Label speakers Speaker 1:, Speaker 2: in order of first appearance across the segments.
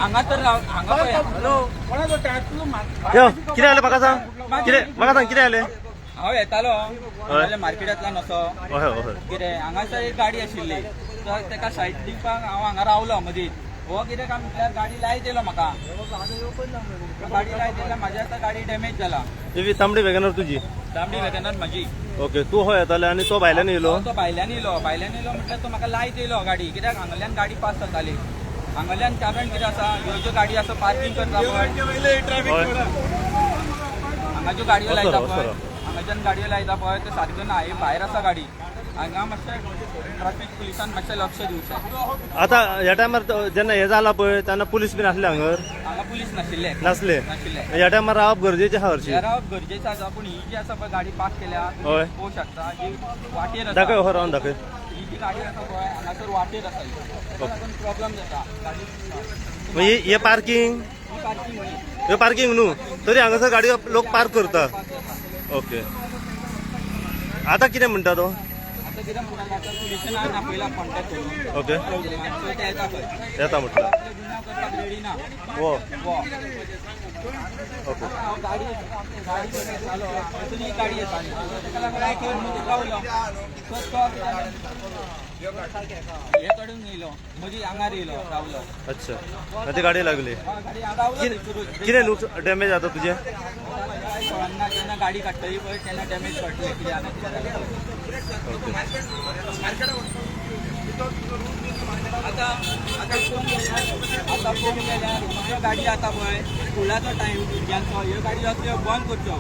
Speaker 1: हांगा तर हांगा पळय.
Speaker 2: यो, कितें जालें म्हाका सांग, कितें म्हाका सांग, कितें जालें?
Speaker 1: हांव येतालो जाल्यार मार्केटांतल्यान असो
Speaker 2: हय हय.
Speaker 1: कितें हांगासर एक गाडी आशिल्ली, तर तेका सायड दिवपाक हांव हांगा रावलो मदींच. हो कितें काय म्हटल्यार गाडी लायत येयलो म्हाका, गाडी लायत येयला, म्हाजी आतां गाडी डॅमेज जाला.
Speaker 2: ती तांबडी वेगनार तुजी?
Speaker 1: तांबडी वेगनार म्हाजी.
Speaker 2: ओके, तूं खंय येताले आनी तो भायल्यान येयलो?
Speaker 1: तो भायल्यान येयलो. भायल्यान येयलो म्हटल्यार तो म्हाका लायत येयलो गाडी, कित्याक हांगल्यान गाडी पास जाताली. हांगल्यान कारण कितें आसा, ह्यो ज्यो गाडी आसा पार्कींग करता पळय, हांगा ज्यो गाडयो लायता पळय, हांगाच्यान गाडयो लायता पळय, ते सारक्यो ना. हे भायर आसा गाडी, हांगा मातशें ट्राफीक पुलिसान मातशें लक्ष दिवचें.
Speaker 2: आता ह्या टायमार जेन्ना हे जाला पळय तेन्ना पुलीस बीन आसले हांगर?
Speaker 1: हांगा पुलीस नाशिल्ले.
Speaker 2: नासले?
Speaker 1: नाशिल्ले.
Speaker 2: ह्या टायमार रावप गरजेचें आहा हरशीं.
Speaker 1: हे रावप गरजेचें आसा, पूण ही जी आसा पळय गाडी पार्क केल्या,
Speaker 2: हय.
Speaker 1: पळोवंक शकता जी वाटेर आसा.
Speaker 2: दाखय, हो रावन दाखय.
Speaker 1: ही जी गाडी आसा पळय हांगासर वाटेर आसा ही. ताका लागून प्रॉब्लम जाता गाडी.
Speaker 2: मागीर हे पार्किंग?
Speaker 1: ही पार्किंग न्ही.
Speaker 2: हे पार्किंग न्हू, तरी हांगासर गाडयो लोक पार्क करता. ओके, आता कितें म्हणटा तो?
Speaker 1: आतां कितें म्हणून आतां पुलिसान आपयला कॉन्टेक्ट करून.
Speaker 2: ओके.
Speaker 1: सो ते येता पळय.
Speaker 2: येता म्हटलं.
Speaker 1: आपले गुन्यांव करपाक रेडी ना.
Speaker 2: हो.
Speaker 1: हो.
Speaker 2: ओके.
Speaker 1: हांव गाडी गाडी घेवन येतालो, हांगासून ही गाडी येताली, ताका लागून हांव थंय मदीं रावलो. सो तो कितें हे कडेन येयलो, मदीं हांगार येयलो, रावलो.
Speaker 2: अच्छा, आनी ती गाडी लागली?
Speaker 1: हय, गाडी हांव रावलो थंयसरूच.
Speaker 2: कितें नुकसान डॅमेज जाता तुजें?
Speaker 1: कळना, जेन्ना गाडी काडटली पळय तेन्ना डॅमेज कळटलें कितें जालें कितें जालें.
Speaker 2: ओके.
Speaker 1: आतां आतां पळोवंक गेल्यार, आतां पळोवंक गेल्यार ह्यो गाडी आतां पळय स्कुलाचो टायम भुरग्यांचो, ह्यो गाडी असल्यो बंद करच्यो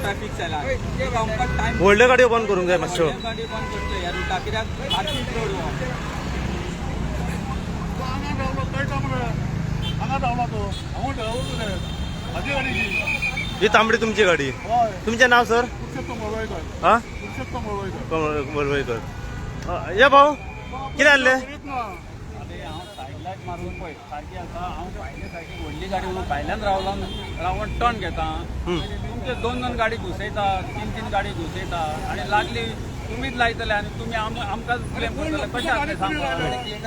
Speaker 1: ट्रॅफीक सेलान. आमकां टायम.
Speaker 2: व्हडल्यो गाडयो बंद करूंक जाय मातश्यो.
Speaker 1: गाडी बंद करच्यो ह्या रुटा, कित्याक पार्कींग रोड हो.
Speaker 3: हांगा रावलो, कळटा मरे, हांगा रावला तो, हांव ड्रायव्हर रे, म्हाजी गाडी ही.
Speaker 2: ही तांबडी तुमची गाडी?
Speaker 3: हय.
Speaker 2: तुमचें नाव सर?
Speaker 3: पुरुषोत्तम वळवयकर.
Speaker 2: हा.
Speaker 3: पुरुषोत्तम वळवयकर.
Speaker 2: वळवयकर. ये भाऊ, कितें जालें?
Speaker 3: करीत ना.
Speaker 4: अरे, हांव सायड लायट मारून पळय सारकी आसा. हांव भायले सायडीक व्हडली गाडी म्हणून भायल्यान रावला, रावन टर्न घेता. तुमचे दोन दोन गाडी घुसयता, तीन तीन गाडी घुसयता आनी लागली तुमीच लायतले आनी तुमी आमकांच ब्लेम करतले. कशें जातलें सांग.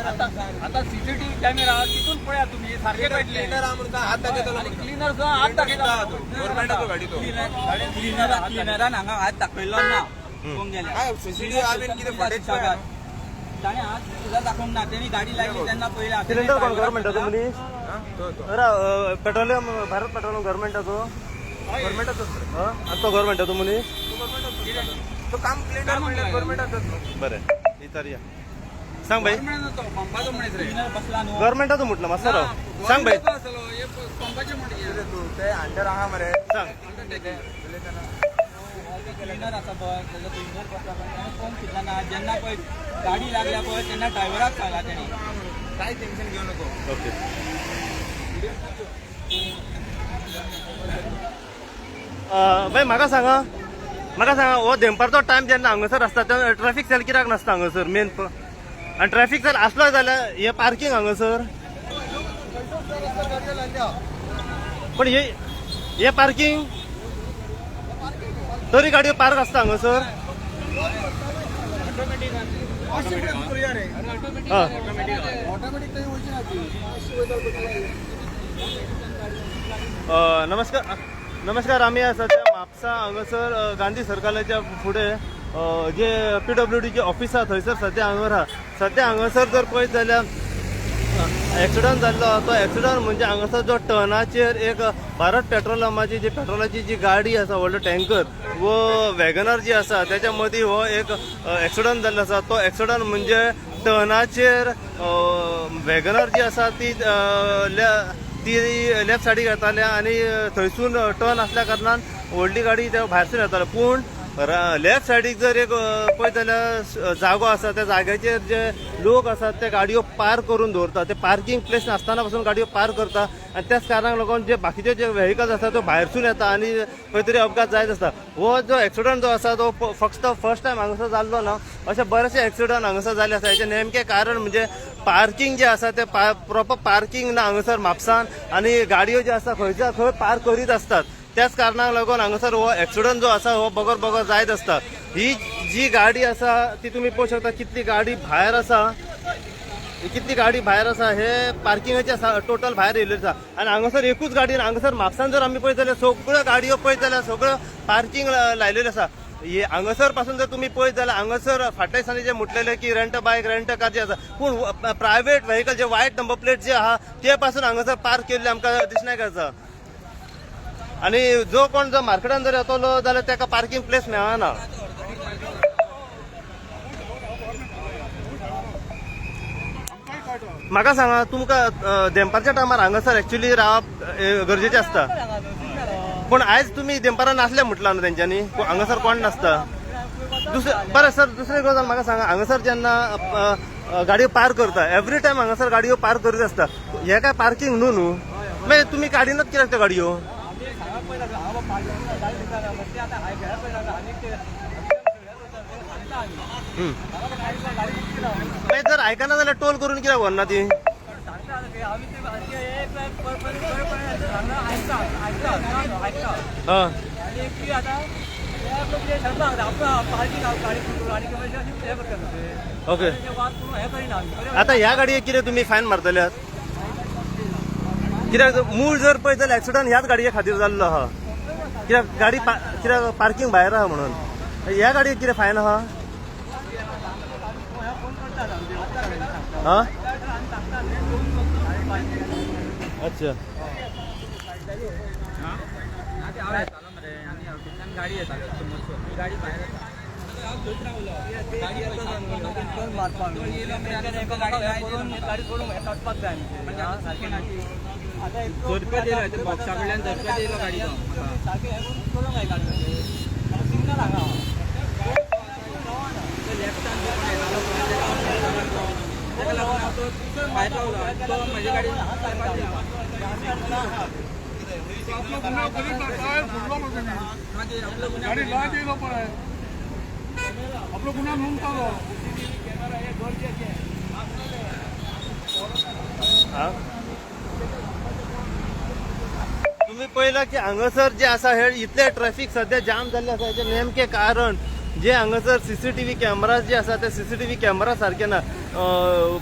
Speaker 4: आतां आतां सीसीटीव्ही कॅमेरा आहा, तितून पळया तुमी, सारकें कळटलें. क्लिनर सुद्दां हात दाखयता.
Speaker 1: क्लिनरान हांगा हात दाखयलो ना पळोवंक गेल्यार. ताणें हात सुद्दां दाखोवंक ना. तेणी गाडी लायली तेन्ना पळयला.
Speaker 2: सिलिंडर कोण गव्हर्मेंटाचो मनीस? अरे, पेट्रोलियम, भारत पेट्रोलियम गव्हर्मेंटाचो?
Speaker 1: गव्हर्मेंटाचो.
Speaker 2: आनी तो गव्हर्मेंटाचो मनीस?
Speaker 5: तो काम क्लिनर म्हणल्यार गव्हर्मेंटाचो.
Speaker 2: बरें, विचारया. सांग बाई.
Speaker 4: तो पंपाचो मनीस रे.
Speaker 1: क्लिनर बसला न्हू.
Speaker 2: गव्हर्मेंटाचो म्हटलं मातसो राव. सांग बाई.
Speaker 4: पंपाचे म्हणटा.
Speaker 5: तू ते अंडर आहा मरे.
Speaker 2: सांग.
Speaker 1: क्लिनर आसा पळय, तेजो क्लिनर बसला पळय, ताणें फोन सुद्दां ना. जेन्ना पळय गाडी लागल्या पळय तेन्ना ड्रायव्हराक सांगला तेणी.
Speaker 5: काय टेन्शन घेऊ नको.
Speaker 2: ओके. बाई, म्हाका सांगा, म्हाका सांगा, हो देंपारचो टायम जेन्ना हांगासर आसता तेन्ना ट्रॅफिक सेल कित्याक नासता हांगासर मेन? आनी ट्रॅफिक सेल आसलो जाल्यार हे पार्किंग हांगासर, पण हे हे पार्किंग तरी गाडयो पार्क आसता हांगासर. हा. नमस्कार, नमस्कार. आमी आसा त्या म्हापसा हांगासर गांधी सर्कलाच्या फुडें जे पीडब्ल्यूडीचे ऑफिस आहा थंयसर सद्या हांगासर आहा. सद्या हांगासर जर पळयत जाल्यार एक्सिडंट जाल्लो. तो एक्सिडंट म्हणजे हांगासर जो टर्नाचेर एक भारत पेट्रोलमाची जी पेट्रोलाची जी गाडी आसा, व्हडलो टँकर वो वॅगनर जी आसा, त्याच्या मदीं हो एक एक्सिडंट जाल्लो आसा. तो एक्सिडंट म्हणजे टर्नाचेर वॅगनर जी आसा ती ती लेफ्ट सायडीक येताले आनी थंयसून टर्न आसल्या कारणान व्हडली गाडी त्या भायरसून येताले. पूण लेफ्ट सायडीक जर एक पळयत जाल्यार जागो आसा, त्या जाग्याचेर जे लोक आसात ते गाडयो पार्क करून दवरतात. ते पार्किंग प्लेस नासतना पासून गाडयो पार्क करता आनी त्याच कारणाक लागून जे बाकीचे जे व्हेकल्स आसा त्यो भायरसून येता आनी खंय तरी अपघात जायत आसता. हो जो एक्सिडंट जो आसा तो फक्त फर्स्ट टायम हांगासर जाल्लो ना, अशे बरेचशे एक्सिडंट हांगासर जाल्ले आसा. हेचें नेमकें कारण म्हणजे पार्किंग जे आसा ते प्रॉपर पार्किंग ना हांगासर म्हापसान आनी गाडयो ज्यो आसा खंयच्या खंय पार्क करीत आसतात. त्याच कारणाक लागून हांगासर हो एक्सिडंट जो आसा हो बगर बगर जायत आसता. ही जी गाडी आसा ती तुमी पळोवंक शकता, कितली गाडी भायर आसा. कितली गाडी भायर आसा हे पार्किंगाचे आसा टोटल भायर येयल्ली आसा. आनी हांगासर एकूच गाडी ना, हांगासर म्हापसान जर आमी पळयत जाल्यार सगळ्यो गाडयो पळयत जाल्यार सगळ्यो पार्किंग लायलेल्यो आसा. हे हांगासर पासून जर तुमी पळयत जाल्यार हांगासर फाटल्या दिसांनी जे म्हटलेले की rent bike rent car जे आसा, पूण प्रायवेट व्हेकल जे वायट नंबर प्लेट जे आहा ते पासून हांगासर पार्क केल्ले आमकां दिसनाक आसा. आनी जो कोण जो मार्केटान जर येतलो जाल्यार ताका पार्किंग प्लेस मेळना.
Speaker 3: आमकांय कळटा.
Speaker 2: म्हाका सांगा, तुमकां देंपारच्या टायमार हांगासर एक्चुली रावप गरजेचें आसता, पूण आयज तुमी देंपारां नासले म्हटलां न्हू तेंच्यांनी, हांगासर कोण नासता. दुसरें बरें सर, दुसरी गजाल म्हाका सांगा, हांगासर जेन्ना गाडयो पार्क करता, एवरी टायम हांगासर गाडयो पार्क करीत आसता, हें काय पार्किंग न्हू न्हू, मागीर तुमी काडिनात कित्याक त्यो गाडयो? मागीर जर आयकना जाल्यार टोल करून कित्याक व्हरना ती? हां, ओके. आता ह्या गाडयेक कितें तुमी फायन मारतले? कित्याक मूळ जर पळयत जाल्यार एक्सिडंट ह्याच गाडये खातीर जाल्लो आहा, कित्याक गाडी कित्याक पार्किंग भायर आहा म्हणून. ह्या गाडयेक कितें फायन आहा? हा, अच्छा.
Speaker 1: हांव येतालो मरे आनी हांव गाडी येताली समोरचो, गाडी भायर येता, हांव थंयच रावलो. गाडी झरपत येयलो, बॉक्सा कडल्यान झरपत येयलो गाडी तो. लेफ्टान येतालो ताका लागून हांव तो भायर रावलो, तो म्हजी गाडी.
Speaker 3: आपलो गुन्यांव करीत ना, टायर फुडलो मरे तेणी.
Speaker 1: मागीर आपलो गुन्यांव
Speaker 3: गाडी लायत येयलो पळय, आपलो गुन्यांव नोंदता तो.
Speaker 2: तुम्ही पळयला की हांगासर जे आसा हे इतले ट्रॅफिक सध्या जाम जाल्ले आसा, हेचें नेमकें कारण जे हांगासर सीसीटीव्ही कॅमेरा जे आसा ते सीसीटीव्ही कॅमेरा सारके ना.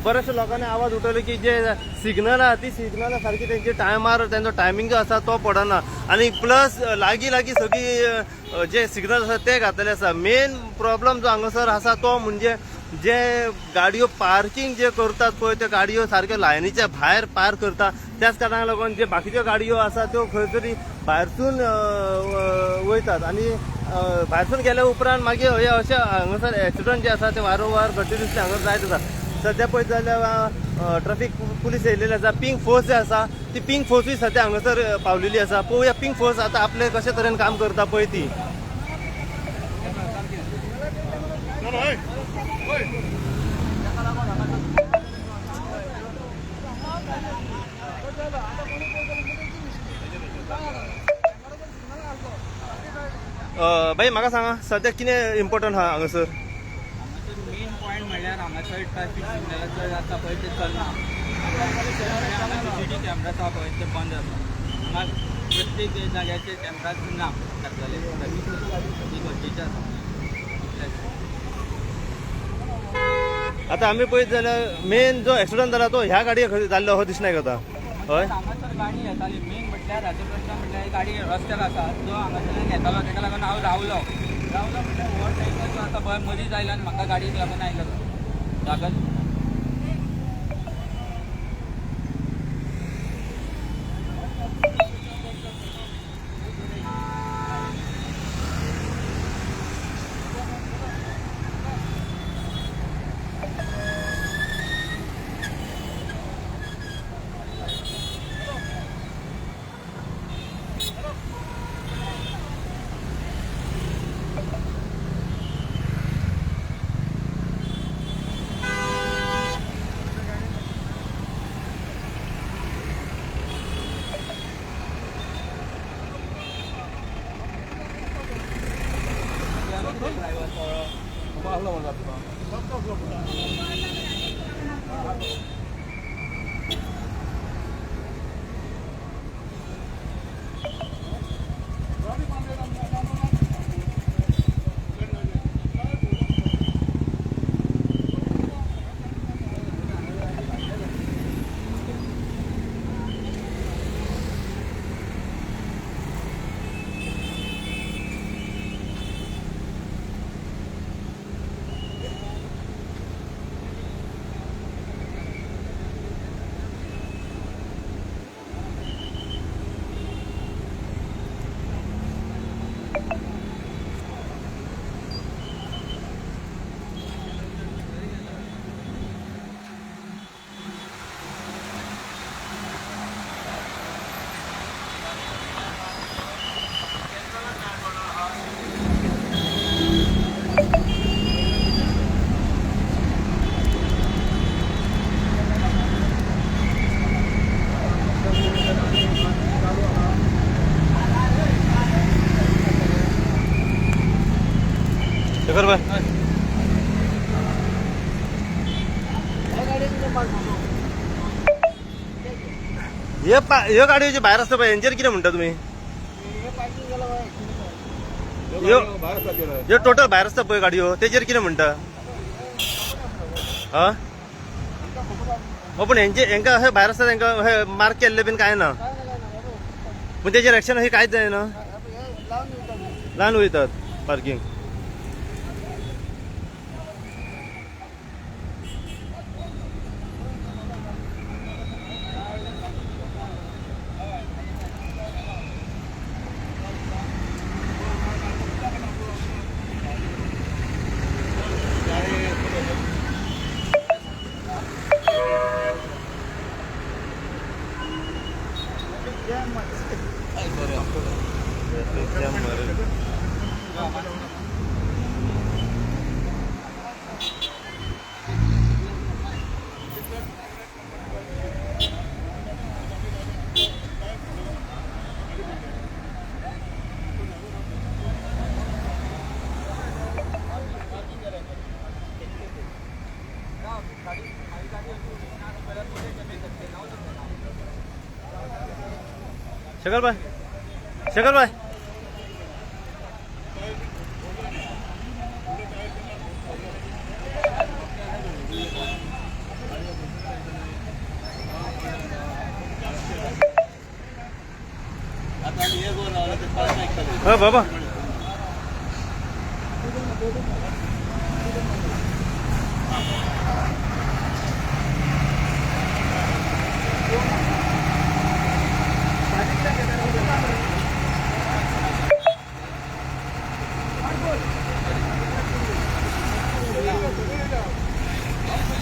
Speaker 2: बऱ्याचशा लोकांनी आवाज उठवले की जे सिग्नल आहा ती सिग्नलां सारकी तेंचे टायमार तेंचो टायमींग जो आसा तो पडना, आनी प्लस लागीं लागीं सगळीं जे सिग्नल आसा ते घातलेले आसा. मेन प्रॉब्लम जो हांगासर आसा तो म्हणजे जे गाडयो पार्किंग जे करतात पळय त्यो गाडयो सारक्यो लायनीच्या भायर पार्क करता, त्याच कारणाक लागून जे बाकीच्यो गाडयो आसा त्यो खंय तरी भायरसून वयतात आनी भायरसून गेल्या उपरांत मागीर हे अशे हांगासर एक्सिडंट जे आसा ते वारंवार कंटिन्युअसली हांगासर जायत आसा. सध्या पळयत जाल्यार ट्राफीक पुलीस येयलेली आसा, पिंक फोर्स जे आसा ती पिंक फोर्सूय सध्या हांगासर पावलेली आसा. पळोवया पिंक फोर्स आतां आपले कशे तरेन काम करता पळय ती.
Speaker 3: चलो हय हय.
Speaker 2: बाई म्हाका सांगा सध्या कितें इम्पोर्टंट आहा हांगासर?
Speaker 1: हांगासर मेन पॉयंट म्हणल्यार हांगासर ट्रॅफिक सिग्नलाचो आसा पळय ते चलना, हांगा सीसीटीव्ही कॅमेरा आसा पळय ते बंद आसा. हांगा प्रत्येक जाग्याचेर कॅमेरा ना घातलेले, ट्रॅफिक ती गरजेचें आसा.
Speaker 2: आतां आमी पळयत जाल्यार मेन जो एक्सिडंट जाला तो ह्या गाडये खातीर जाल्लो असो दिसना येता. हय,
Speaker 1: हांगासर गाडी येताली, मेन म्हटल्यार हाचो प्रश्न म्हटल्यार गाडी रस्त्यार आसा, जो हांगासरल्यान येतालो ताका लागून हांव रावलो, रावलो म्हटल्यार हो टँकर जो आसा पळय मदींच आयलो आनी म्हाका गाडयेक लागून आयलो तो लागत.
Speaker 2: हे ह्यो गाडयो ज्यो भायर आसता पळय हेंचेर कितें म्हणटा तुमी? ह्यो ह्यो टोटल भायर आसता पळय गाडयो तेजेर कितें म्हणटा? हा, पूण हेंचे हेंकां अशें भायर आसता तेंकां अशें मार्क केल्ले बीन कांय ना, पूण तेजेर एक्शन अशें कांयच जायना, ल्हान वयतात पार्कींग. शेखर भाई, शेखर भाई, हा बाबा,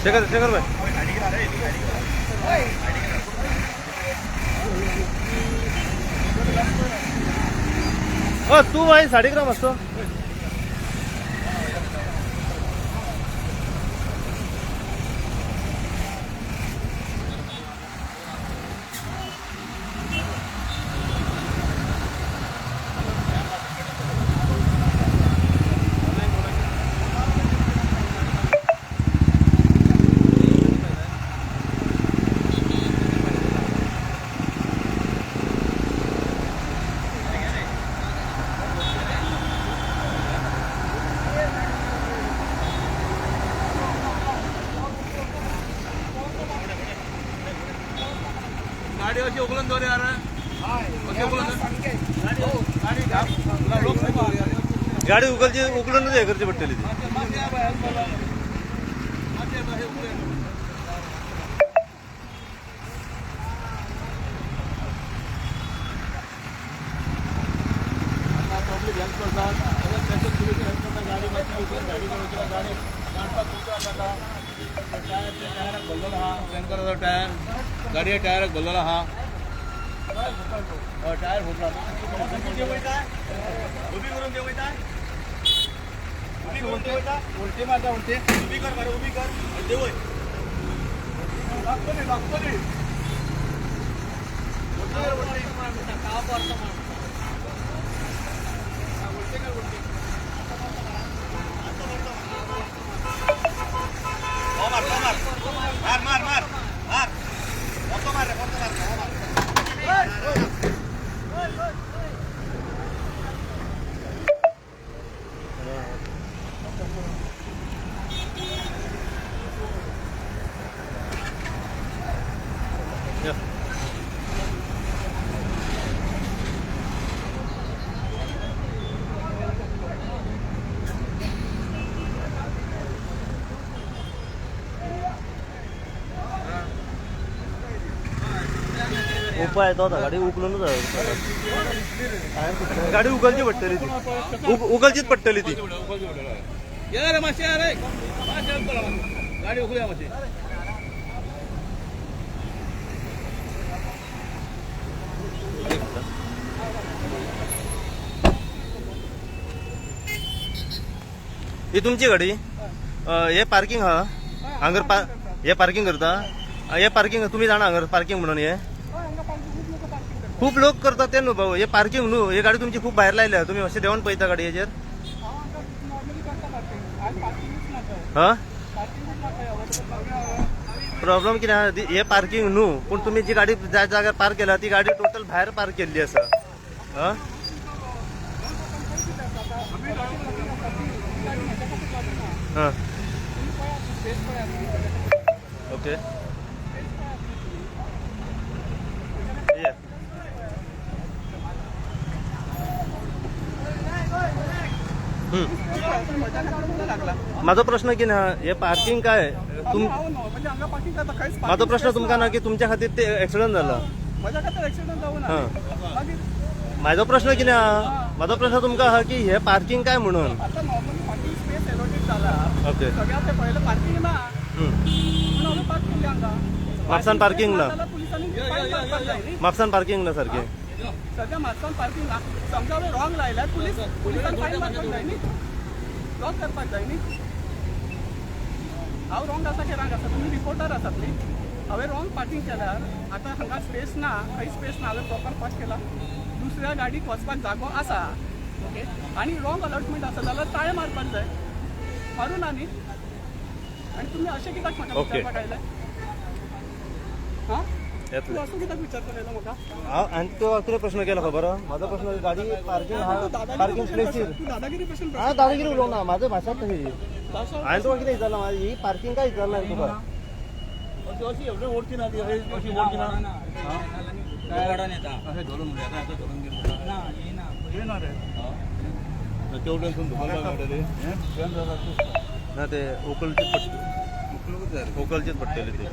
Speaker 2: शेखर, शेखर भाई, अ तू भाई 1.5 ग्राम असतो.
Speaker 4: गाडी अशी उखलून दवर यार, अशी उखलून
Speaker 2: गाडी उखलची, उखलूनच हे करची पडटली ती.
Speaker 3: पब्लीक हेल्प करतात, ट्रॅफिक पुलीस हेल्प करता, गाडी मातशी उखलून गाडी काडूची, गाडी काडपाक खूब त्रास जाता. टायर टायराक भरलेलो आहा, टँकराचो टायर गाडये टायराक भरलेलो आहा, हय टायर फुटला.
Speaker 2: उबी करून देवयता, उबी करून देवयता,
Speaker 3: उलटी मारता, उलटी
Speaker 2: उबी कर मरे, उबी कर आनी देवय.
Speaker 3: लागतली लागतली.
Speaker 2: हो मार, हो मार, मार मार मार मार, मोठो मार रे, मोठो मार, हो मार. या. उपाय तो आता गाडी उखलूनच गाडी उखलची पडटली ती, उखलचीच पडटली ती.
Speaker 4: ये रे मातशें, रे मातशें हेल्प करा, गाडी उखलया मातशी.
Speaker 2: ही तुमची गाडी? हे पार्किंग हा हांगर हे पार्किंग करता, हे पार्किंग तुम्ही जाणा हांगर पार्किंग म्हणून हे खूप लोक करतात ते न्हू भाऊ, हे पार्किंग न्हू, हे गाडी तुमची खूप भायर लायल्या, तुम्ही अशें देंवन पळयता गाडी हेजेर? हा. प्रॉब्लम कितें आहा, हे पार्किंग न्हू, पूण तुमी जी गाडी ज्या जाग्यार पार्क केल्या ती गाडी टोटल भायर पार्क केल्ली आसा. आं, हां, ओके. ये.
Speaker 1: लागला.
Speaker 2: माझो प्रश्न कितें आहा, हे पार्किंग काय तुम
Speaker 1: हांव न्हू, म्हणजे हांगा पार्किंग जाता खंयच.
Speaker 2: माझो प्रश्न तुमकां ना की तुमच्या खातीर ते एक्सिडंट जाला.
Speaker 1: म्हज्या खातीर एक्सिडंट जावं ना. मागीर
Speaker 2: माझो प्रश्न कितें आहा, माझो प्रश्न तुमकां आहा की हे पार्किंग काय म्हणून.
Speaker 1: आतां नॉर्मली पार्किंग स्पेस एलोटेड जाला. सगळ्या ते पळयलें, पार्किंग ना म्हणून हांवें पार्क केली हांगा.
Speaker 2: म्हापसान parking ना.
Speaker 1: जाल्यार पुलिसांनी फायन मारपाक जाय न्ही.
Speaker 2: म्हापसान पार्किंग ना सारकें.
Speaker 1: सध्या म्हापसान पार्किंग ना. समजा हांवें रॉंग लायल्यार पुलिसान फायन मारपाक जाय न्ही, लॉक करपाक जाय न्ही. हांव रॉंग आसा की रांग आसा, तुमी रिपोर्टर आसात न्ही. हांवें रॉंग पार्किंग केल्यार आतां हांगा स्पेस ना, खंय स्पेस ना. हांवें प्रॉपर पार्क केला, दुसऱ्या गाडीक वचपाक जागो आसा, ओके. आनी रॉंग अलॉटमेंट आसा जाल्यार ताळे मारपाक जाय, मारूं ना न्ही. आनी तुमी अशें कित्याक म्हाका विचारपाक आयले? हां, तूं
Speaker 2: येतलें.
Speaker 1: असो कित्याक विचारपाक आयलो म्हाका?
Speaker 2: हांव आनी तो कितें प्रश्न केला खबर आहा? म्हाजो प्रश्न गाडी पार्किंग आहा, पार्किंग प्लेसीर.
Speaker 1: तूं दादागिरी प्रश्न.
Speaker 2: हांव दादागिरी उलोवंक ना, म्हाजो भाशा तशी. हांवें तुका कितें विचारलां, ही पार्किंग काय विचारलां हांवें तुका.
Speaker 3: अशी एवढी ओळखी ना ती, अशी ओळखी ना. अशें धरून उडयता, अशें धरून गेले ना रे. तेवटेनसून धुकलपाक मेळटली.
Speaker 2: ना, ते उकलचीच पडटली, उकलचीच पडटली ती.